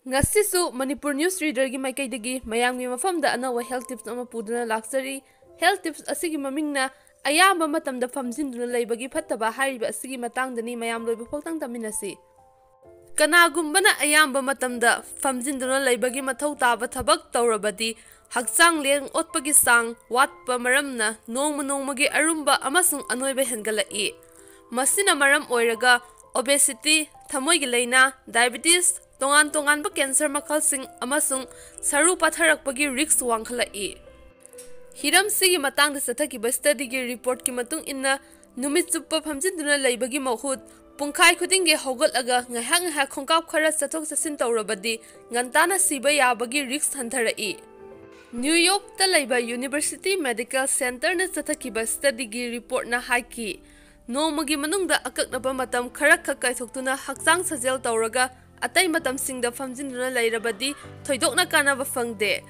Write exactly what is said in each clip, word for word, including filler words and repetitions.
ꯉꯁꯤꯁꯨ ꯃꯅꯤꯄꯨꯔ ꯅ꯭ꯌꯨꯁ ꯔꯤꯗꯔꯒꯤ ꯃꯥꯏꯀꯩꯗꯒꯤ ꯃꯌꯥꯝꯒꯤ ꯃꯐꯝꯗ ꯑꯅꯧꯕ ꯍꯦꯜꯊ ꯇꯤꯞꯁ ꯑꯃ ꯄꯨꯗꯨꯅ ꯂꯥꯛꯆꯔꯤ꯫ ꯍꯦꯜꯊ ꯇꯤꯞꯁ ꯑꯁꯤꯒꯤ ꯃꯃꯤꯡꯅ "ꯑꯌꯥꯝꯕ ꯃꯇꯝꯗ ꯐꯝꯖꯤꯟꯗꯨꯅ ꯂꯩꯕꯒꯤ ꯐꯠꯇꯕ" ꯍꯥꯏꯔꯤꯕ ꯑꯁꯤꯒꯤ ꯃꯇꯥꯡꯗꯅꯤ꯫ ꯃꯌꯥꯝ ꯂꯣꯏꯕ ꯐꯥꯎꯇꯪ ꯇꯥꯃꯤꯟꯅꯁꯤ꯫ ꯀꯅꯥꯒꯨꯝꯕꯅ ꯑꯌꯥꯝꯕ ꯃꯇꯝꯗ ꯐꯝꯖꯤꯟꯗꯨꯅ ꯂꯩꯕꯒꯤ ꯃꯊꯧ ꯇꯥꯕ ꯊꯕꯛ ꯇꯧꯔꯕꯗꯤ, ꯍꯛꯆꯥꯡ ꯂꯦꯡ ꯑꯣꯠꯄꯒꯤ ꯆꯥꯡ ꯋꯥꯠꯄ ꯃꯔꯝꯅ ꯅꯣꯡꯃ ꯅꯣꯡꯃꯒꯤ ꯑꯔꯨꯝꯕ ꯑꯃꯁꯨꯡ ꯑꯅꯣꯏꯕ ꯍꯦꯟꯒꯠꯂꯛꯏ꯫ ꯃꯁꯤꯅ ꯃꯔꯝ ꯑꯣꯏꯔꯒ obesity, ꯊꯃꯣꯏꯒꯤ ꯂꯥꯏꯅꯥ, diabetes, ꯇꯣꯉꯥꯟ ꯇꯣꯉꯥꯟꯕ ꯀꯦꯟꯁꯔ ꯃꯈꯜꯁꯤꯡ ꯑꯃꯁꯨꯡ ꯁꯔꯨ ꯄꯠꯊꯔꯛꯄꯒꯤ ꯔꯤꯁ꯭ꯛ ꯋꯥꯡꯈꯠꯂꯛꯏ꯫ ꯍꯤꯔꯝꯁꯤꯒꯤ ꯃꯇꯥꯡꯗ ꯆꯠꯊꯈꯤꯕ ꯁ꯭ꯇꯗꯤꯒꯤ ꯔꯤꯄꯣꯔꯠꯀꯤ ꯃꯇꯨꯡ ꯏꯟꯅ, ꯅꯨꯃꯤꯠ ꯆꯨꯞꯄ ꯐꯝꯖꯤꯟꯗꯨꯅ ꯂꯩꯕꯒꯤ ꯃꯍꯨꯠ, ꯄꯨꯡꯈꯥꯏ ꯈꯨꯗꯤꯡꯒꯤ ꯍꯧꯒꯠꯂꯒ ꯉꯥꯏꯍꯥꯛ ꯉꯥꯏꯍꯥꯛ ꯈꯣꯡꯀꯥꯞ ꯈꯔ ꯆꯠꯊꯣꯛ ꯆꯠꯁꯤꯟ ꯇꯧꯔꯕꯗꯤ, ꯉꯟꯇꯥꯅ ꯁꯤꯕ ꯌꯥꯕꯒꯤ ꯔꯤꯁ꯭ꯛ ꯍꯟꯊꯔꯛꯏ꯫ ꯅ꯭ꯌꯨ ꯌꯣꯔꯛꯇ ꯂꯩꯕ ꯌꯨꯅꯤꯚꯔꯁꯤꯇꯤ ꯃꯦꯗꯤꯀꯦꯜ ꯁꯦꯟꯇꯔꯅ ꯆꯠꯊꯈꯤꯕ ꯁ꯭ꯇꯗꯤꯒꯤ ꯔꯤꯄꯣꯔꯠꯅ ꯍꯥꯏꯈꯤ, ꯅꯣꯡꯃꯒꯤ ꯃꯅꯨꯡꯗ ꯑꯀꯛꯅꯕ ꯃꯇꯝ ꯈꯔꯈꯛ ꯀꯥꯏꯊꯣꯛꯇꯨꯅ ꯍꯛꯆꯥꯡ ꯁꯥꯖꯦꯜ ꯇꯧꯔꯒ, ꯑꯇꯩ ꯃꯇꯝꯁꯤꯡꯗ ꯐꯝꯖꯤꯟꯗꯨꯅ ꯂꯩꯔꯕꯗꯤ ꯊꯣꯏꯗꯣꯛꯅ ꯀꯥꯟꯅꯕ ꯐꯪꯗꯦ꯫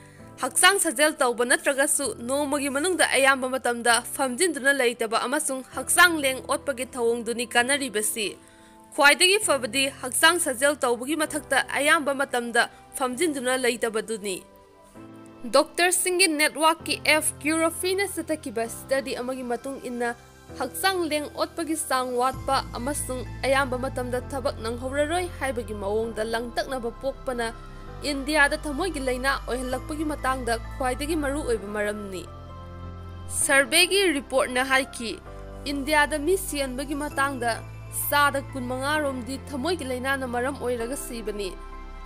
ꯍꯛꯆꯥꯡ ꯁꯥꯖꯦꯜ ꯇꯧꯕ ꯅꯠꯇ꯭ꯔꯒꯁꯨ ꯅꯣꯡꯃꯒꯤ ꯃꯅꯨꯡꯗ ꯑꯌꯥꯝꯕ ꯃꯇꯝꯗ ꯐꯝꯖꯤꯟꯗꯨꯅ ꯂꯩꯇꯕ ꯑꯃꯁꯨꯡ ꯍꯛꯆꯥꯡ ꯂꯦꯡ ꯑꯣꯠꯄꯒꯤ ꯊꯧꯑꯣꯡꯗꯨꯅꯤ ꯀꯥꯟꯅꯔꯤꯕꯁꯤ꯫ ꯈ꯭ꯋꯥꯏꯗꯒꯤ ꯐꯕꯗꯤ ꯍꯛꯆꯥꯡ ꯁꯥꯖꯦꯜ ꯇꯧꯕꯒꯤ ꯃꯊꯛꯇ ꯑꯌꯥꯝꯕ ꯃꯇꯝꯗ ꯐꯝꯖꯤꯟꯗꯨꯅ ꯂꯩꯇꯕꯗꯨꯅꯤ꯫ ꯗꯣꯛꯇꯔꯁꯤꯡꯒꯤ ꯅꯦꯠꯋꯥꯔꯛꯀꯤ ꯑꯦꯞ ꯀ꯭ꯌꯨꯔꯣꯐꯤꯅ ꯆꯠꯊꯈꯤꯕ ꯁ꯭ꯇꯗꯤ ꯑꯃꯒꯤ ꯃꯇꯨꯡ ꯏꯟꯅ, ꯍꯛꯆꯥꯡ ꯂꯦꯡ ꯑꯣꯠꯄꯒꯤ ꯆꯥꯡ ꯋꯥꯠꯄ ꯑꯃꯁꯨꯡ ꯑꯌꯥꯝꯕ ꯃꯇꯝꯗ ꯊꯕꯛ ꯅꯪꯍꯧꯔꯔꯣꯏ ꯍꯥꯏꯕꯒꯤ ꯃꯑꯣꯡꯗ ꯂꯥꯡꯇꯛꯅꯕ ꯄꯣꯛꯄꯅ ꯏꯟꯗꯤꯌꯥꯗ ꯊꯃꯣꯏꯒꯤ ꯂꯥꯏꯅꯥ ꯑꯣꯏꯍꯜꯂꯛꯄꯒꯤ ꯃꯇꯥꯡꯗ ꯈ꯭ꯋꯥꯏꯗꯒꯤ ꯃꯔꯨꯑꯣꯏꯕ ꯃꯔꯝꯅꯤ꯫ ꯁꯔꯚꯦꯒꯤ ꯔꯤꯄꯣꯔꯠꯅ ꯍꯥꯏꯈꯤ, ꯏꯟꯗꯤꯌꯥꯗ ꯃꯤ ꯁꯤꯍꯟꯕꯒꯤ ꯃꯇꯥꯡꯗ ꯆꯥꯗ ꯀꯨꯟꯃꯉꯥ ꯔꯣꯝꯗꯤ ꯊꯃꯣꯏꯒꯤ ꯂꯥꯏꯅꯥꯅ ꯃꯔꯝ ꯑꯣꯏꯔꯒ ꯁꯤꯕꯅꯤ꯫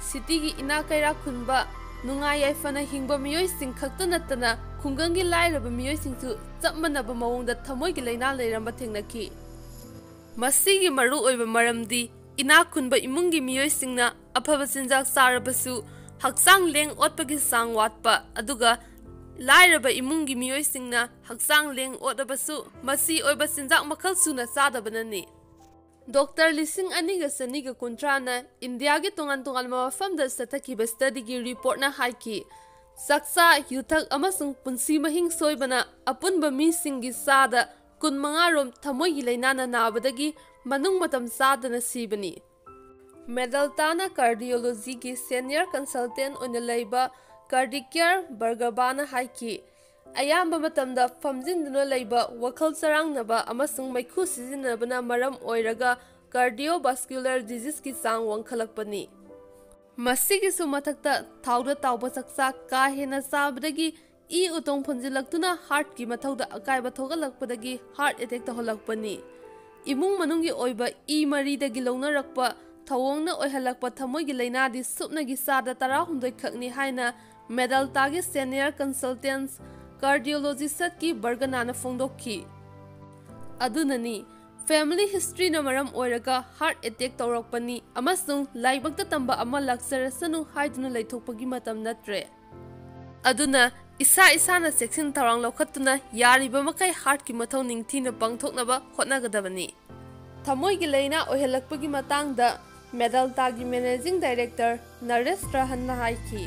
ꯁꯤꯇꯤꯒꯤ ꯏꯅꯥꯛ ꯀꯩꯔꯥꯛ ꯈꯨꯟꯕ, ꯅꯨꯡꯉꯥꯏ ꯌꯥꯏꯐꯅ ꯍꯤꯡꯕ ꯃꯤꯑꯣꯏꯁꯤꯡ ꯈꯛꯇ ꯅꯠꯇꯅ, ꯈꯨꯡꯒꯪꯒꯤ ꯂꯥꯏꯔꯕ ꯃꯤꯑꯣꯏꯁꯤꯡꯁꯨ ꯆꯞ ꯃꯥꯟꯅꯕ ꯃꯑꯣꯡꯗ ꯊꯃꯣꯏꯒꯤ ꯂꯥꯏꯅꯥ ꯂꯩꯔꯝꯕ ꯊꯦꯡꯅꯈꯤ꯫ ꯃꯁꯤꯒꯤ ꯃꯔꯨꯑꯣꯏꯕ ꯃꯔꯝꯗꯤ ꯏꯅꯥꯛ ꯈꯨꯟꯕ ꯏꯃꯨꯡꯒꯤ ꯃꯤꯑꯣꯏꯁꯤꯡꯅ ꯑꯐꯕ ꯆꯤꯟꯖꯥꯛ ꯆꯥꯔꯕꯁꯨ ꯍꯛꯆꯥꯡ ꯂꯦꯡ ꯑꯣꯠꯄꯒꯤ ꯆꯥꯡ ꯋꯥꯠꯄ, ꯑꯗꯨꯒ ꯂꯥꯏꯔꯕ ꯏꯃꯨꯡꯒꯤ ꯃꯤꯑꯣꯏꯁꯤꯡꯅ ꯍꯛꯆꯥꯡ ꯂꯦꯡ ꯑꯣꯠꯂꯕꯁꯨ ꯃꯆꯤ ꯑꯣꯏꯕ ꯆꯤꯟꯖꯥꯛ ꯃꯈꯜ ꯁꯨꯅ ꯆꯥꯗꯕꯅꯅꯤ꯫ ꯗꯣꯛꯇꯔ ꯂꯤꯁꯤꯡ ꯑꯅꯤꯒ ꯆꯅꯤꯒ ꯀꯨꯟꯊ꯭ꯔꯥꯅ ꯏꯟꯗꯤꯌꯥꯒꯤ ꯇꯣꯉꯥꯟ ꯇꯣꯉꯥꯟꯕ ꯃꯐꯝꯗ ꯆꯠꯊꯈꯤꯕ ꯁ꯭ꯇꯗꯤꯒꯤ ꯔꯤꯄꯣꯔꯠꯅ ꯍꯥꯏꯈꯤ, ꯆꯥꯛꯆꯥ ꯌꯨꯊꯛ ꯑꯃꯁꯨꯡ ꯄꯨꯟꯁꯤ ꯃꯍꯤꯡ ꯁꯣꯏꯕꯅ ꯑꯄꯨꯟꯕ ꯃꯤꯁꯤꯡꯒꯤ ꯆꯥꯗ ꯀꯨꯟꯃꯉꯥ ꯔꯣꯝ ꯊꯃꯣꯏꯒꯤ ꯂꯥꯏꯅꯥꯅ ꯅꯥꯕꯗꯒꯤ ꯃꯅꯨꯡ ꯃꯇꯝ ꯆꯥꯗꯅ ꯁꯤꯕꯅꯤ꯫ ꯃꯦꯗꯜꯇꯥꯅ ꯀꯥꯔꯗꯤꯑꯣꯂꯣꯖꯤꯒꯤ ꯁꯦꯅꯤꯌꯔ ꯀꯟꯁꯜꯇꯦꯟ ꯑꯣꯏꯅ ꯂꯩꯕ ꯀꯥꯔꯗꯤꯀꯤꯌꯔ ꯕꯔꯒꯕꯥꯅ ꯍꯥꯏꯈꯤ, ꯑꯌꯥꯝꯕ ꯃꯇꯝꯗ ꯐꯝꯖꯤꯟꯗꯨꯅ ꯂꯩꯕ, ꯋꯥꯈꯜ ꯆꯔꯥꯡꯅꯕ ꯑꯃꯁꯨꯡ ꯃꯩꯈꯨ ꯁꯤꯖꯤꯟꯅꯕꯅ ꯃꯔꯝ ꯑꯣꯏꯔꯒ ꯀꯥꯔꯗꯤꯑꯣꯚꯥꯁꯀꯨꯂꯔ ꯗꯤꯖꯤꯖꯀꯤ ꯆꯥꯡ ꯋꯥꯡꯈꯠꯂꯛꯄꯅꯤ꯫ ꯃꯁꯤꯒꯤꯁꯨ ꯃꯊꯛꯇ, ꯊꯥꯎꯗ ꯇꯥꯎꯕ ꯆꯥꯛꯆꯥꯛ ꯀꯥ ꯍꯦꯟꯅ ꯆꯥꯕꯗꯒꯤ ꯏ ꯎꯇꯣꯡ ꯐꯨꯟꯖꯤꯜꯂꯛꯇꯨꯅ ꯍꯥꯔꯠꯀꯤ ꯃꯊꯧꯗ ꯑꯀꯥꯏꯕ ꯊꯣꯛꯍꯜꯂꯛꯄꯗꯒꯤ ꯍꯥꯔꯠ ꯑꯦꯇꯦꯛ ꯇꯧꯍꯜꯂꯛꯄꯅꯤ꯫ ꯏꯃꯨꯡ ꯃꯅꯨꯡꯒꯤ ꯑꯣꯏꯕ ꯏ ꯃꯔꯤꯗꯒꯤ ꯂꯧꯅꯔꯛꯄ ꯊꯧꯑꯣꯡꯅ ꯑꯣꯏꯍꯜꯂꯛꯄ ꯊꯃꯣꯏꯒꯤ ꯂꯥꯏꯅꯥꯗꯤ ꯁꯨꯞꯅꯒꯤ ꯆꯥꯗ ꯇꯔꯥꯍꯨꯝꯗꯣꯏ ꯈꯛꯅꯤ ꯍꯥꯏꯅ ꯃꯦꯗꯜꯇꯥꯒꯤ ꯁꯦꯅꯤꯌꯔ ꯀꯟꯁꯜꯇꯦꯟꯁ ꯀꯥꯔꯗꯤꯑꯣꯂꯣꯖꯤꯁꯠꯀꯤ ꯕꯔꯒꯅꯥꯅ ꯐꯣꯡꯗꯣꯛꯈꯤ꯫ ꯑꯗꯨꯅꯅꯤ, ꯐꯦꯃꯤꯂꯤ ꯍꯤꯁꯇ꯭ꯔꯤꯅ ꯃꯔꯝ ꯑꯣꯏꯔꯒ ꯍꯥꯔꯠ ꯑꯦꯇꯦꯛ ꯇꯧꯔꯛꯄꯅꯤ ꯑꯃꯁꯨꯡ ꯂꯥꯏꯕꯛꯇ ꯇꯝꯕ ꯑꯃ ꯂꯥꯛꯆꯔꯁꯅꯨ ꯍꯥꯏꯗꯨꯅ ꯂꯩꯊꯣꯛꯄꯒꯤ ꯃꯇꯝ ꯅꯠꯇ꯭ꯔꯦ꯫ ꯑꯗꯨꯅ ꯏꯁꯥ ꯏꯁꯥꯅ ꯆꯦꯛꯁꯤꯟ ꯊꯧꯔꯥꯡ ꯂꯧꯈꯠꯇꯨꯅ ꯌꯥꯔꯤꯕ ꯃꯈꯩ ꯍꯥꯔꯠꯀꯤ ꯃꯊꯧ ꯅꯤꯡꯊꯤꯅ ꯄꯥꯡꯊꯣꯛꯅꯕ ꯍꯣꯠꯅꯒꯗꯕꯅꯤ꯫ ꯊꯃꯣꯏꯒꯤ ꯂꯥꯏꯅꯥ ꯑꯣꯏꯍꯜꯂꯛꯄꯒꯤ ꯃꯇꯥꯡꯗ ꯃꯦꯗꯜꯇꯥꯒꯤ ꯃꯦꯅꯦꯖꯤꯡ ꯗꯥꯏꯔꯦꯛꯇꯔ ꯅꯔꯦꯁ ꯔꯍꯟꯅ ꯍꯥꯏꯈꯤ,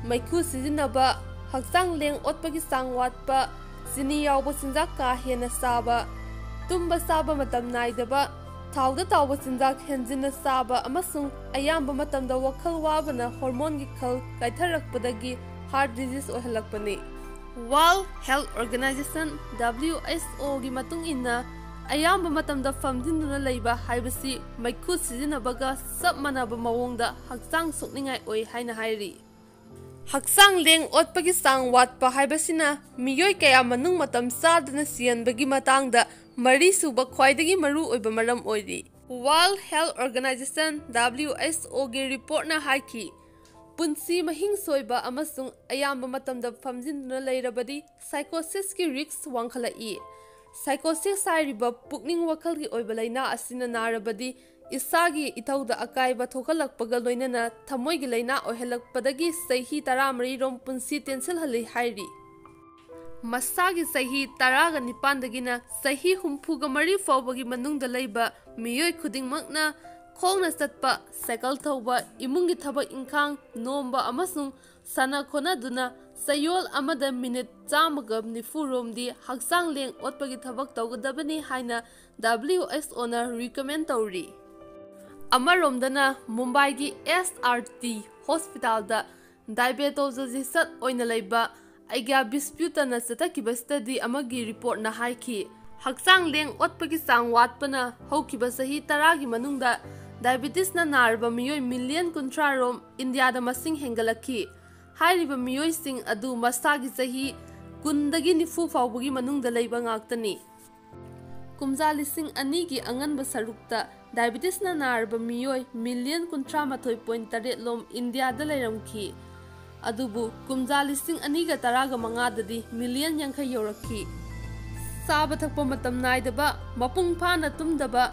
ꯃꯩꯈꯨ ꯁꯤꯖꯤꯟꯅꯕ, ꯍꯛꯆꯥꯡ ꯂꯦꯡ ꯑꯣꯠꯄꯒꯤ ꯆꯥꯡ ꯋꯥꯠꯄ, ꯆꯤꯅꯤ ꯌꯥꯎꯕ ꯆꯤꯟꯖꯥꯛ ꯀꯥ ꯍꯦꯟꯅ ꯆꯥꯕ, ꯇꯨꯝꯕ ꯆꯥꯕ ꯃꯇꯝ ꯅꯥꯏꯗꯕ, ꯊꯥꯎꯗ ꯇꯥꯎꯕ ꯆꯤꯟꯖꯥꯛ ꯍꯦꯟꯖꯤꯟꯅ ꯆꯥꯕ ꯑꯃꯁꯨꯡ ꯑꯌꯥꯝꯕ ꯃꯇꯝꯗ ꯋꯥꯈꯜ ꯋꯥꯕꯅ ꯍꯣꯔꯃꯣꯟꯒꯤ ꯈꯜ ꯀꯥꯏꯊꯔꯛꯄꯗꯒꯤ ꯍꯥꯔꯠ ꯗꯤꯖꯤꯖ ꯑꯣꯏꯍꯜꯂꯛꯄꯅꯤ꯫ World health organisation, W H ꯑꯣꯒꯤ ꯃꯇꯨꯡ ꯏꯟꯅ, ꯑꯌꯥꯝꯕ ꯃꯇꯝꯗ ꯐꯝꯖꯤꯟꯗꯨꯅ ꯂꯩꯕ ꯍꯥꯏꯕꯁꯤ ꯃꯩꯈꯨ ꯁꯤꯖꯤꯟꯅꯕꯒ ꯆꯞ ꯃꯥꯟꯅꯕ ꯃꯑꯣꯡꯗ ꯍꯛꯆꯥꯡ ꯁꯣꯛꯅꯤꯡꯉꯥꯏ ꯑꯣꯏ ꯍꯥꯏꯅ ꯍꯥꯏꯔꯤ꯫ ꯍꯛꯆꯥꯡ ꯂꯦꯡ ꯑꯣꯠꯄꯒꯤ ꯆꯥꯡ ꯋꯥꯠꯄ ꯍꯥꯏꯕꯁꯤꯅ ꯃꯤꯑꯣꯏ ꯀꯌꯥ ꯃꯅꯨꯡ ꯃꯇꯝ ꯆꯥꯗꯅ ꯁꯤꯍꯟꯕꯒꯤ ꯃꯇꯥꯡꯗ ꯃꯔꯤꯁꯨꯕ ꯈ꯭ꯋꯥꯏꯗꯒꯤ ꯃꯔꯨꯑꯣꯏꯕ ꯃꯔꯝ ꯑꯣꯏꯔꯤ꯫ World health organisation, W H ꯑꯣꯒꯤ ꯔꯤꯄꯣꯔꯠꯅ ꯍꯥꯏꯈꯤ, ꯄꯨꯟꯁꯤ ꯃꯍꯤꯡ ꯁꯣꯏꯕ ꯑꯃꯁꯨꯡ ꯑꯌꯥꯝꯕ ꯃꯇꯝꯗ ꯐꯝꯖꯤꯟꯗꯨꯅ ꯂꯩꯔꯕꯗꯤ ꯁꯥꯏꯀꯣꯁꯤꯁꯀꯤ ꯔꯤꯁ꯭ꯛ ꯋꯥꯡꯈꯠꯂꯛꯏ꯫ ꯁꯥꯏꯀꯣꯁꯤꯁ ꯍꯥꯏꯔꯤꯕ ꯄꯨꯛꯅꯤꯡ ꯋꯥꯈꯜꯒꯤ ꯑꯣꯏꯕ ꯂꯥꯏꯅꯥ ꯑꯁꯤꯅ ꯅꯥꯔꯕꯗꯤ ꯏꯁꯥꯒꯤ ꯏꯊꯧꯗ ꯑꯀꯥꯏꯕ ꯊꯣꯛꯍꯜꯂꯛꯄꯒ ꯂꯣꯏꯅꯅ ꯊꯃꯣꯏꯒꯤ ꯂꯥꯏꯅꯥ ꯑꯣꯏꯍꯜꯂꯛꯄꯗꯒꯤ ꯆꯍꯤ ꯇꯔꯥꯃꯔꯤ ꯔꯣꯝ ꯄꯨꯟꯁꯤ ꯇꯦꯟꯁꯤꯜꯍꯜꯂꯤ ꯍꯥꯏꯔꯤ꯫ ꯃꯁꯥꯒꯤ ꯆꯍꯤ ꯇꯔꯥꯒ ꯅꯤꯄꯥꯟꯗꯒꯤꯅ ꯆꯍꯤ ꯍꯨꯝꯐꯨꯒ ꯃꯔꯤ ꯐꯥꯎꯕꯒꯤ ꯃꯅꯨꯡꯗ ꯂꯩꯕ ꯃꯤꯑꯣꯏ ꯈꯨꯗꯤꯡꯃꯛꯅ ꯈꯣꯡꯅ ꯆꯠꯄ, ꯁꯥꯏꯀꯜ ꯊꯧꯕ, ꯏꯃꯨꯡꯒꯤ ꯊꯕꯛ ꯏꯪꯈꯥꯡ, ꯅꯣꯝꯕ ꯑꯃꯁꯨꯡ ꯁꯥꯟꯅ ꯈꯣꯠꯅꯗꯨꯅ ꯆꯌꯣꯜ ꯑꯃꯗ ꯃꯤꯅꯤꯠ ꯆꯥꯝꯃꯒ ꯅꯤꯐꯨ ꯔꯣꯝꯗꯤ ꯍꯛꯆꯥꯡ ꯂꯦꯡ ꯑꯣꯠꯄꯒꯤ ꯊꯕꯛ ꯇꯧꯒꯗꯕꯅꯤ ꯍꯥꯏꯅ ꯗꯕ꯭ꯂꯤꯎ ꯑꯩꯆ ꯑꯣꯅ ꯔꯤꯀꯃꯦꯟ ꯇꯧꯔꯤ꯫ ꯑꯃꯔꯣꯝꯗꯅ ꯃꯨꯝꯕꯥꯏꯒꯤ S R T hospitalꯗ diabetologist ꯑꯣꯏꯅ ꯂꯩꯕ ꯑꯩꯒ꯭ꯌꯥ ꯕꯤꯁꯄ꯭ꯌꯨꯇꯅ ꯆꯠꯊꯈꯤꯕ study ꯑꯃꯒꯤ reportꯅ ꯍꯥꯏꯈꯤ, ꯍꯛꯆꯥꯡ ꯂꯦꯡ ꯑꯣꯠꯄꯒꯤ ꯆꯥꯡ ꯋꯥꯠꯄꯅ ꯍꯧꯈꯤꯕ ꯆꯍꯤ ꯇꯔꯥꯒꯤ ꯃꯅꯨꯡꯗ diabetesꯅ ꯅꯥꯔꯕ ꯃꯤꯑꯣꯏ ꯃꯤꯂꯤꯌꯟ ꯀꯨꯟꯊ꯭ꯔꯥ ꯔꯣꯝ ꯏꯟꯗꯤꯌꯥꯗ ꯃꯁꯤꯡ ꯍꯦꯟꯒꯠꯂꯛꯈꯤ꯫ ꯍꯥꯏꯔꯤꯕ ꯃꯤꯑꯣꯏꯁꯤꯡ ꯑꯗꯨ ꯃꯁꯥꯒꯤ ꯆꯍꯤ ꯀꯨꯟꯗꯒꯤ ꯅꯤꯐꯨ ꯐꯥꯎꯕꯒꯤ ꯃꯅꯨꯡꯗ ꯂꯩꯕ ꯉꯥꯛꯇꯅꯤ꯫ ꯀꯨꯝꯖꯥ ꯂꯤꯁꯤꯡ ꯑꯅꯤꯒꯤ ꯑꯉꯟꯕ ꯁꯔꯨꯛꯇ diabetesꯅ ꯅꯥꯔꯕ ꯃꯤꯑꯣꯏ ꯃꯤꯂꯤꯌꯟ ꯀꯨꯟꯊ꯭ꯔꯥ ꯃꯥꯊꯣꯏ ꯄꯣꯏꯟ ꯇꯔꯦꯠ ꯂꯣꯝ ꯏꯟꯗꯤꯌꯥꯗ ꯂꯩꯔꯝꯈꯤ꯫ ꯑꯗꯨꯕꯨ ꯀꯨꯝꯖꯥ ꯂꯤꯁꯤꯡ ꯑꯅꯤꯒ ꯇꯔꯥꯒ ꯃꯉꯥꯗꯗꯤ ꯃꯤꯂꯤꯌꯟ ꯌꯥꯡꯈꯩ ꯌꯧꯔꯛꯈꯤ꯫ ꯆꯥꯕ ꯊꯛꯄ ꯃꯇꯝ ꯅꯥꯏꯗꯕ, ꯃꯄꯨꯡ ꯐꯥꯅ ꯇꯨꯝꯗꯕ,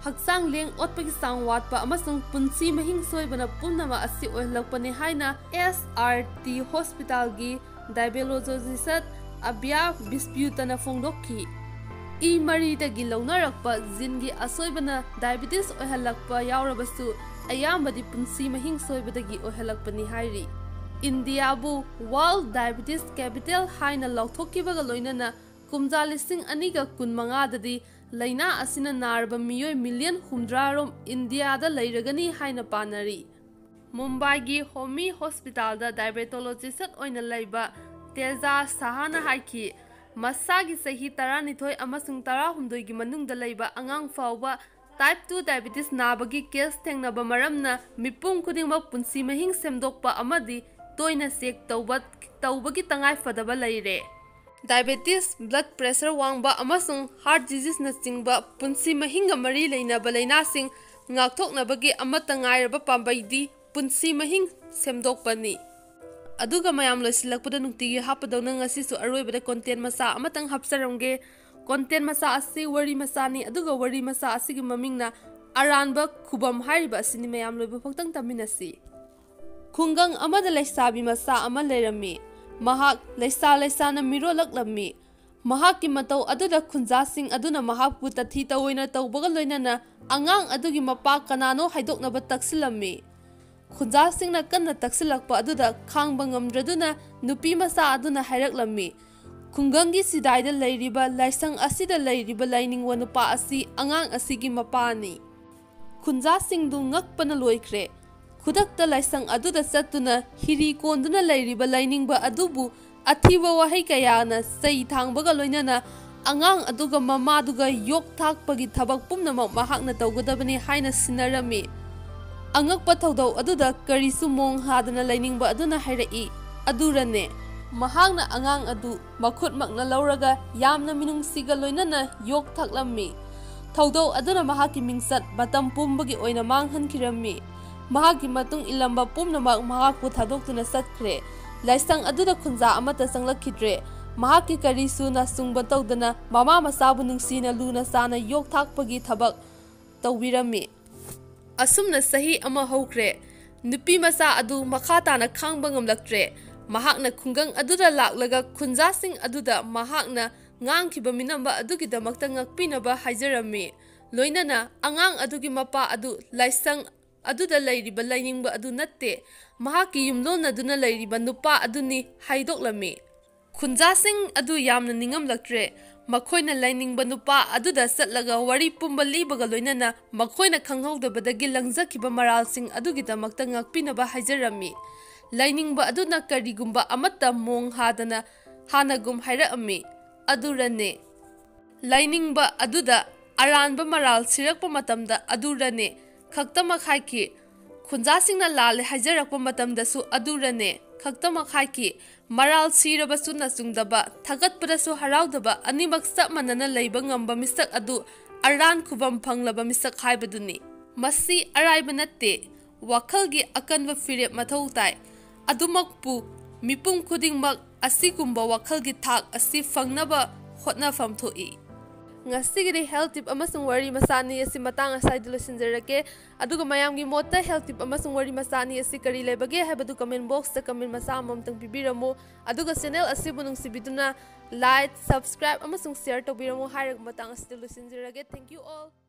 ꯍꯛꯆꯥꯡ ꯂꯦꯡ ꯑꯣꯠꯄꯒꯤ ꯆꯥꯡ ꯋꯥꯠꯄ ꯑꯃꯁꯨꯡ ꯄꯨꯟꯁꯤ ꯃꯍꯤꯡ ꯁꯣꯏꯕꯅ ꯄꯨꯝꯅꯃꯛ ꯑꯁꯤ ꯑꯣꯏꯍꯜꯂꯛꯄꯅꯤ ꯍꯥꯏꯅ S R T hospitalꯒꯤ diabetologist ꯑꯕ꯭ꯌꯥ ꯕꯤꯁꯄ꯭ꯌꯨꯇꯅ ꯐꯣꯡꯗꯣꯛꯈꯤ꯫ ꯏ ꯃꯔꯤꯗꯒꯤ ꯂꯧꯅꯔꯛꯄ geneꯒꯤ ꯑꯁꯣꯏꯕꯅ diabetes ꯑꯣꯏꯍꯜꯂꯛꯄ ꯌꯥꯎꯔꯕꯁꯨ, ꯑꯌꯥꯝꯕꯗꯤ ꯄꯨꯟꯁꯤ ꯃꯍꯤꯡ ꯁꯣꯏꯕꯗꯒꯤ ꯑꯣꯏꯍꯜꯂꯛꯄꯅꯤ ꯍꯥꯏꯔꯤ꯫ ꯏꯟꯗꯤꯌꯥꯕꯨ World Diabetes Capital ꯍꯥꯏꯅ ꯂꯥꯎꯊꯣꯛꯈꯤꯕꯒ ꯂꯣꯏꯅꯅ ꯀꯨꯝꯖꯥ ꯂꯤꯁꯤꯡ ꯑꯅꯤꯒ ꯀꯨꯟꯃꯉꯥꯗꯗꯤ ꯂꯥꯏꯅꯥ ꯑꯁꯤꯅ ꯅꯥꯔꯕ ꯃꯤꯑꯣꯏ ꯃꯤꯂꯤꯌꯟ ꯍꯨꯝꯗ꯭ꯔꯥ ꯔꯣꯝ ꯏꯟꯗꯤꯌꯥꯗ ꯂꯩꯔꯒꯅꯤ ꯍꯥꯏꯅ ꯄꯥꯅꯔꯤ꯫ ꯃꯨꯝꯕꯥꯏꯒꯤ ꯍꯣꯃꯤ ꯍꯣꯁꯄꯤꯇꯥꯜꯗ diabetologist ꯑꯣꯏꯅ ꯂꯩꯕ ꯇꯦꯖꯥ ꯁꯍꯥꯅ ꯍꯥꯏꯈꯤ, ꯃꯁꯥꯒꯤ ꯆꯍꯤ ꯇꯔꯥꯅꯤꯊꯣꯏ ꯑꯃꯁꯨꯡ ꯇꯔꯥꯍꯨꯝꯗꯣꯏꯒꯤ ꯃꯅꯨꯡꯗ ꯂꯩꯕ ꯑꯉꯥꯡ ꯐꯥꯎꯕ type two diabetes ꯅꯥꯕꯒꯤ case ꯊꯦꯡꯅꯕ ꯃꯔꯝꯅ ꯃꯤꯄꯨꯝ ꯈꯨꯗꯤꯡꯃꯛ ꯄꯨꯟꯁꯤ ꯃꯍꯤꯡ ꯁꯦꯝꯗꯣꯛꯄ ꯑꯃꯗꯤ ꯇꯣꯏꯅ check ꯇꯧꯕ, ꯇꯧꯕꯒꯤ ꯇꯉꯥꯏ ꯐꯗꯕ ꯂꯩꯔꯦ꯫ Diabetes, blood pressure ꯋꯥꯡꯕ ꯑꯃꯁꯨꯡ heart diseaseꯅꯆꯤꯡꯕ ꯄꯨꯟꯁꯤ ꯃꯍꯤꯡꯒ ꯃꯔꯤ ꯂꯩꯅꯕ ꯂꯥꯏꯅꯥꯁꯤꯡ ꯉꯥꯛꯊꯣꯛꯅꯕꯒꯤ ꯑꯃꯠꯇ ꯉꯥꯏꯔꯕ ꯄꯥꯝꯕꯩꯗꯤ ꯄꯨꯟꯁꯤ ꯃꯍꯤꯡ ꯁꯦꯝꯗꯣꯛꯄꯅꯤ꯫ ꯑꯗꯨꯒ ꯃꯌꯥꯝ, ꯂꯣꯏꯁꯤꯜꯂꯛꯄꯗ ꯅꯨꯡꯇꯤꯒꯤ ꯍꯥꯞꯄꯗꯧꯅ ꯉꯁꯤꯁꯨ ꯑꯔꯣꯏꯕꯗ content ꯃꯆꯥ ꯑꯃꯇꯪ ꯍꯥꯞꯆꯔꯝꯒꯦ꯫ Content ꯃꯆꯥ ꯑꯁꯤ ꯋꯥꯔꯤ ꯃꯆꯥꯅꯤ, ꯑꯗꯨꯒ ꯋꯥꯔꯤ ꯃꯆꯥ ꯑꯁꯤꯒꯤ ꯃꯃꯤꯡꯅ ꯑꯔꯥꯟꯕ ꯈꯨꯕꯝ ꯍꯥꯏꯔꯤꯕ ꯑꯁꯤꯅꯤ꯫ ꯃꯌꯥꯝ ꯂꯣꯏꯕ ꯐꯥꯎꯇꯪ ꯇꯝꯃꯤꯟꯅꯁꯤ꯫ ꯈꯨꯡꯒꯪ ꯑꯃꯗ ꯂꯩꯁꯥꯕꯤ ꯃꯆꯥ ꯑꯃ ꯂꯩꯔꯝꯃꯤ꯫ ꯃꯍꯥꯛ ꯂꯩꯁꯥ ꯂꯩꯁꯥꯅ ꯃꯤꯔꯣꯜꯂꯛꯂꯝꯃꯤ꯫ ꯃꯍꯥꯛꯀꯤ ꯃꯇꯧ ꯑꯗꯨꯗ ꯈꯨꯟꯖꯥꯁꯤꯡ ꯑꯗꯨꯅ ꯃꯍꯥꯛꯄꯨ ꯇꯥꯊꯤ ꯇꯧꯑꯣꯏꯅ ꯇꯧꯕꯒ ꯂꯣꯏꯅꯅ ꯑꯉꯥꯡ ꯑꯗꯨꯒꯤ ꯃꯄꯥ ꯀꯅꯥꯅꯣ ꯍꯥꯏꯗꯣꯛꯅꯕ ꯇꯛꯁꯤꯜꯂꯝꯃꯤ꯫ ꯈꯨꯟꯖꯥꯁꯤꯡꯅ ꯀꯟꯅ ꯇꯛꯁꯤꯜꯂꯛꯄ ꯑꯗꯨꯗ ꯈꯥꯡꯕ ꯉꯝꯗ꯭ꯔꯗꯨꯅ ꯅꯨꯄꯤ ꯃꯆꯥ ꯑꯗꯨꯅ ꯍꯥꯏꯔꯛꯂꯝꯃꯤ, "ꯈꯨꯡꯒꯪꯒꯤ ꯁꯤꯗꯥꯏꯗ ꯂꯩꯔꯤꯕ ꯂꯥꯏꯁꯪ ꯑꯁꯤꯗ ꯂꯩꯔꯤꯕ ꯂꯥꯏꯅꯤꯡꯕ ꯅꯨꯄꯥ ꯑꯁꯤ ꯑꯉꯥꯡ ꯑꯁꯤꯒꯤ ꯃꯄꯥꯅꯤ"꯫ ꯈꯨꯟꯖꯥꯁꯤꯡꯗꯨ ꯉꯛꯄꯅ ꯂꯣꯏꯈ꯭ꯔꯦ꯫ ꯈꯨꯗꯛꯇ ꯂꯥꯏꯁꯪ ꯑꯗꯨꯗ ꯆꯠꯇꯨꯅ ꯍꯤꯔꯤ ꯀꯣꯟꯗꯨꯅ ꯂꯩꯔꯤꯕ ꯂꯥꯏꯅꯤꯡꯕ ꯑꯗꯨꯕꯨ ꯑꯊꯤꯕ ꯋꯥꯍꯩ ꯀꯌꯥꯅ ꯆꯩ ꯊꯥꯡꯕꯒ ꯂꯣꯏꯅꯅ ꯑꯉꯥꯡ ꯑꯗꯨꯒ ꯃꯃꯥꯗꯨꯒ ꯌꯣꯛ ꯊꯥꯛꯄꯒꯤ ꯊꯕꯛ ꯄꯨꯝꯅꯃꯛ ꯃꯍꯥꯛꯅ ꯇꯧꯒꯗꯕꯅꯤ ꯍꯥꯏꯅ ꯁꯤꯟꯅꯔꯝꯃꯤ꯫ ꯑꯉꯛꯄ ꯊꯧꯗꯧ ꯑꯗꯨꯗ ꯀꯔꯤꯁꯨ ꯃꯣꯡ ꯍꯥꯗꯅ ꯂꯥꯏꯅꯤꯡꯕ ꯑꯗꯨꯅ ꯍꯥꯏꯔꯛꯏ, "ꯑꯗꯨꯔꯅꯦ?" ꯃꯍꯥꯛꯅ ꯑꯉꯥꯡ ꯑꯗꯨ ꯃꯈꯨꯠꯃꯛꯅ ꯂꯧꯔꯒ ꯌꯥꯝꯅ ꯃꯤꯅꯨꯡꯁꯤꯒ ꯂꯣꯏꯅꯅ ꯌꯣꯛ ꯊꯥꯛꯂꯝꯃꯤ꯫ ꯊꯧꯗꯧ ꯑꯗꯨꯅ ꯃꯍꯥꯛꯀꯤ ꯃꯤꯡꯆꯠ ꯃꯇꯝ ꯄꯨꯝꯕꯒꯤ ꯑꯣꯏꯅ ꯃꯥꯡꯍꯟꯈꯤꯔꯝꯃꯤ꯫ ꯃꯍꯥꯛꯀꯤ ꯃꯇꯨꯡ ꯏꯜꯂꯝꯕ ꯄꯨꯝꯅꯃꯛ ꯃꯍꯥꯛꯄꯨ ꯊꯥꯗꯣꯛꯇꯨꯅ ꯆꯠꯈ꯭ꯔꯦ꯫ ꯂꯥꯏꯁꯪ ꯑꯗꯨꯗ ꯈꯨꯟꯖꯥ ꯑꯃꯠꯇ ꯆꯪꯂꯛꯈꯤꯗ꯭ꯔꯦ꯫ ꯃꯍꯥꯛꯀꯤ ꯀꯔꯤꯁꯨ ꯅꯥꯆꯨꯡꯕ ꯇꯧꯗꯅ ꯃꯃꯥ ꯃꯆꯥꯕꯨ ꯅꯨꯡꯁꯤꯅ ꯂꯨꯅ ꯆꯥꯅ ꯌꯣꯛ ꯊꯥꯛꯄꯒꯤ ꯊꯕꯛ ꯇꯧꯕꯤꯔꯝꯃꯤ꯫ ꯑꯁꯨꯝꯅ ꯆꯍꯤ ꯑꯃ ꯍꯧꯈ꯭ꯔꯦ꯫ ꯅꯨꯄꯤ ꯃꯆꯥ ꯑꯗꯨ ꯃꯈꯥ ꯇꯥꯅ ꯈꯥꯡꯕ ꯉꯝꯂꯛꯇ꯭ꯔꯦ꯫ ꯃꯍꯥꯛꯅ ꯈꯨꯡꯒꯪ ꯑꯗꯨꯗ ꯂꯥꯛꯂꯒ ꯈꯨꯟꯖꯥꯁꯤꯡ ꯑꯗꯨꯗ ꯃꯍꯥꯛꯅ ꯉꯥꯡꯈꯤꯕ ꯃꯤꯅꯝꯕ ꯑꯗꯨꯒꯤꯗꯃꯛꯇ ꯉꯥꯛꯄꯤꯅꯕ ꯍꯥꯏꯖꯔꯝꯃꯤ꯫ ꯂꯣꯏꯅꯅ ꯑꯉꯥꯡ ꯑꯗꯨꯒꯤ ꯃꯄꯥ ꯑꯗꯨ ꯂꯥꯏꯁꯪ ꯑꯗꯨꯗ ꯂꯩꯔꯤꯕ ꯂꯥꯏꯅꯤꯡꯕ ꯑꯗꯨ ꯅꯠꯇꯦ, ꯃꯍꯥꯛꯀꯤ ꯌꯨꯝꯂꯣꯟꯅꯗꯨꯅ ꯂꯩꯔꯤꯕ ꯅꯨꯄꯥ ꯑꯗꯨꯅꯤ ꯍꯥꯏꯗꯣꯛꯂꯝꯃꯤ꯫ ꯈꯨꯟꯖꯥꯁꯤꯡ ꯑꯗꯨ ꯌꯥꯝꯅ ꯅꯤꯡꯉꯝꯂꯛꯇ꯭ꯔꯦ꯫ ꯃꯈꯣꯏꯅ ꯂꯥꯏꯅꯤꯡꯕ ꯅꯨꯄꯥ ꯑꯗꯨꯗ ꯆꯠꯂꯒ ꯋꯥꯔꯤ ꯄꯨꯝꯕ ꯂꯤꯕꯒ ꯂꯣꯏꯅꯅ ꯃꯈꯣꯏꯅ ꯈꯪꯍꯧꯗꯕꯗꯒꯤ ꯂꯪꯖꯈꯤꯕ ꯃꯔꯥꯜꯁꯤꯡ ꯑꯗꯨꯒꯤꯗꯃꯛꯇ ꯉꯥꯛꯄꯤꯅꯕ ꯍꯥꯏꯖꯔꯝꯃꯤ꯫ ꯂꯥꯏꯅꯤꯡꯕ ꯑꯗꯨꯅ ꯀꯔꯤꯒꯨꯝꯕ ꯑꯃꯠꯇ ꯃꯣꯡ ꯍꯥꯗꯅ ꯍꯥꯟꯅꯒꯨꯝ ꯍꯥꯏꯔꯛꯑꯝꯃꯤ, "ꯑꯗꯨꯔꯅꯦ?" ꯂꯥꯏꯅꯤꯡꯕ ꯑꯗꯨꯗ ꯑꯔꯥꯟꯕ ꯃꯔꯥꯜ ꯁꯤꯔꯛꯄ ꯃꯇꯝꯗ "ꯑꯗꯨꯔꯅꯦ?" ꯈꯛꯇꯃꯛ ꯍꯥꯏꯈꯤ꯫ ꯈꯨꯟꯖꯥꯁꯤꯡꯅ ꯂꯥꯜꯂꯦ ꯍꯥꯏꯖꯔꯛꯄ ꯃꯇꯝꯗꯁꯨ "ꯑꯗꯨꯔꯅꯦ?" ꯈꯛꯇꯃꯛ ꯍꯥꯏꯈꯤ꯫ ꯃꯔꯥꯜ ꯁꯤꯔꯕꯁꯨ ꯅꯆꯨꯡꯗꯕ, ꯊꯥꯒꯠꯄꯗꯁꯨ ꯍꯔꯥꯎꯗꯕ, ꯑꯅꯤꯃꯛ ꯆꯞ ꯃꯥꯟꯅꯅ ꯂꯩꯕ ꯉꯝꯕ ꯃꯤꯁꯛ ꯑꯗꯨ ꯑꯔꯥꯟ ꯈꯨꯕꯝ ꯐꯪꯂꯕ ꯃꯤꯁꯛ ꯍꯥꯏꯕꯗꯨꯅꯤ꯫ ꯃꯁꯤ ꯑꯔꯥꯏꯕ ꯅꯠꯇꯦ꯫ ꯋꯥꯈꯜꯒꯤ ꯑꯀꯟꯕ ꯐꯤꯔꯦꯞ ꯃꯊꯧ ꯇꯥꯏ꯫ ꯑꯗꯨꯃꯛꯄꯨ ꯃꯤꯄꯨꯝ ꯈꯨꯗꯤꯡꯃꯛ ꯑꯁꯤꯒꯨꯝꯕ ꯋꯥꯈꯜꯒꯤ ꯊꯥꯛ ꯑꯁꯤ ꯐꯪꯅꯕ ꯍꯣꯠꯅꯐꯝ ꯊꯣꯛꯏ꯫ ꯉꯁꯤꯒꯤꯗꯤ health tip ꯑꯃꯁꯨꯡ ꯋꯥꯔꯤ ꯃꯆꯥ ꯑꯅꯤ ꯑꯁꯤ ꯃꯇꯥꯡ ꯑꯁ꯭ꯋꯥꯏꯗ ꯂꯣꯏꯁꯤꯟꯖꯔꯒꯦ꯫ ꯑꯗꯨꯒ ꯃꯌꯥꯝꯒꯤ ꯃꯣꯠꯇ health tip ꯑꯃꯁꯨꯡ ꯋꯥꯔꯤ ꯃꯆꯥ ꯑꯅꯤ ꯑꯁꯤ ꯀꯔꯤ ꯂꯩꯕꯒꯦ ꯍꯥꯏꯕꯗꯨ comment box ꯇ comment ꯃꯆꯥ ꯑꯃꯃꯝꯇꯪ ꯄꯤꯕꯤꯔꯝꯃꯨ꯫ ꯑꯗꯨꯒ channel ꯑꯁꯤꯕꯨ ꯅꯨꯡꯁꯤꯕꯤꯗꯨꯅ like, subscribe ꯑꯃꯁꯨꯡ share ꯇꯧꯕꯤꯔꯝꯃꯨ ꯍꯥꯏꯔꯒ ꯃꯇꯥꯡ ꯑꯁꯤꯗ ꯂꯣꯏꯁꯤꯟꯖꯔꯒꯦ꯫ Thank you all.